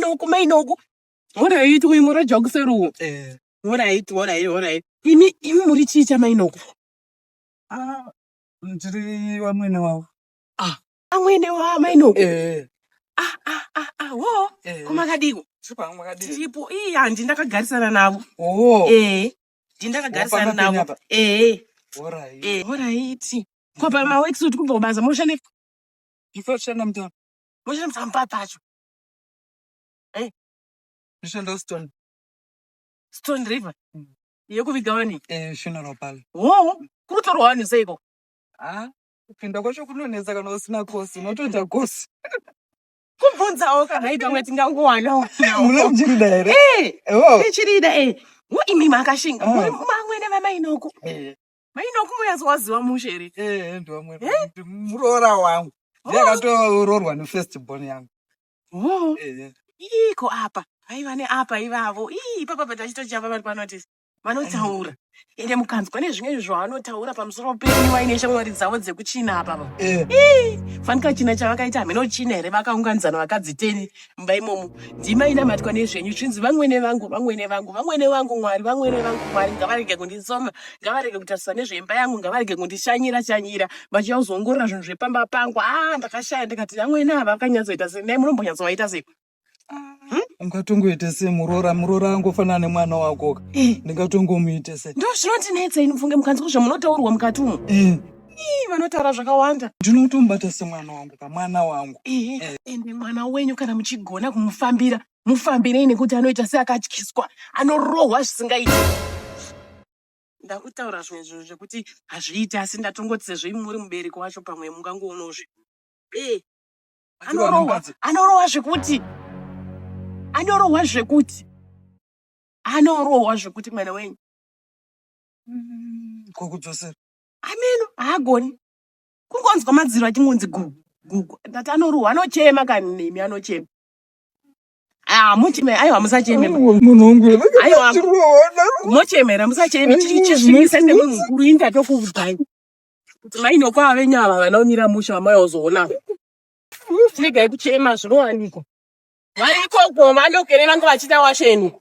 mainoku mainoku. Horaiti uyu muraja kuseri uwo. Eh. Horaiti horaiti horaiti. Imi imi muri chii chamainoku? Ah, ndiri vamwene wavo. Ah, amwene wamainoku. Eh. Ah ah ah ah wo. Eh. Komakadiko? Tiripo. Tiripo. Ii handi ndakagarisana navo. Oh. Eh. Ndindakagarisana navo. Eh. Horaiti. Eh, horaiti. Ko pama worksuit kubva kubasa moshanda Ndinoshanda mutauni. Moshanda mutauni pa pacho. Eh. Ndinoshanda Stone. Stone River. Yekuviga vanhu. Eh, funeral parlor. Wo, kunotorwa vanhu seiko? Ah, kupinda kwacho kunonetsa kana usina kosi, unotoita kosi. Kubvunzawo kana ita pamwe tingangowanawo. Mune muchirida here? Eh, Oh. tichirida eh. Wo imi makashinga. Ah. Muri mamwene vamainoko. Eh. Mainoku munyatsowaziva mushe here? Eh, ndiwamwene. Muroora wangu. Ndiye akatoroorwa nefirst born yangu. Oh. Eh. Iko apa. Vaiva neapa ivavo. Ii ipapa patachitochapa vari panoti vanotaura. Ende mukanzwa nezvimwe zvavanotaura pamusoro penyu vaine shamwari dzavo dzekuchina apa pa. Eh. Ii, fanika china chavakaita hameno china here vakaunganidzana vakadzi teni mumba imomo. Ndima inamatwa nezvenyu zvinzi vamwene vangu, vamwene vangu, vamwene vangu Mwari, vamwene vangu Mwari ngavarege kundisoma, ngavarege kutarisa nezveimba yangu, ngavarege kundishanyira shanyira vachiuya kuzoongorora zvinhu zvepamba pangu. Ah, ndakashaya ndikati vamwene ava vakanyatsoita sei? Nhai munombonyatsovaita sei? Hmm? Ungatongoita sei muroora muroora angofanana nemwana wako ka Eh. ndingatongomuite sei Ndo zvinondinetsa ini mfunge mukanzwa zvamunotaurwa mukati umu. Eh, Ii, vanotaura zvakawanda. ndinotomubata semwana wangu ka mwana wangu Ehe, ende mwana wenyu kana muchigona kumufambira mufambirei nekuti anoita seakatyiswa anorohwa zvisingaiti. Ndakutaura zvimwe zvinhu zvekuti hazviiti asi ndatongoti sezvo imi muri mubereki wacho pamwe mungangoonawo zve. Eh, anorohwa anorohwa zvekuti anorohwa zvekuti anorohwa zvekuti mwana wenyu. Kokudzosera. Ameno haagoni. Kungonzwa madziro achingonzi gugu gugu. Ndati anorohwa anochema kani nemi anochema. Ah, mucheme aiwa musacheme. Munhu wangu Aiwa. Mochemera musacheme chisvimisa semunhu mukuru ini ndatokuudzai. Kuti mai Noko ave nyama vana umira musha vamai uzoona. Chiregai kuchema zvinowanikwa. Variko ko vanokere vanga vachida washeni.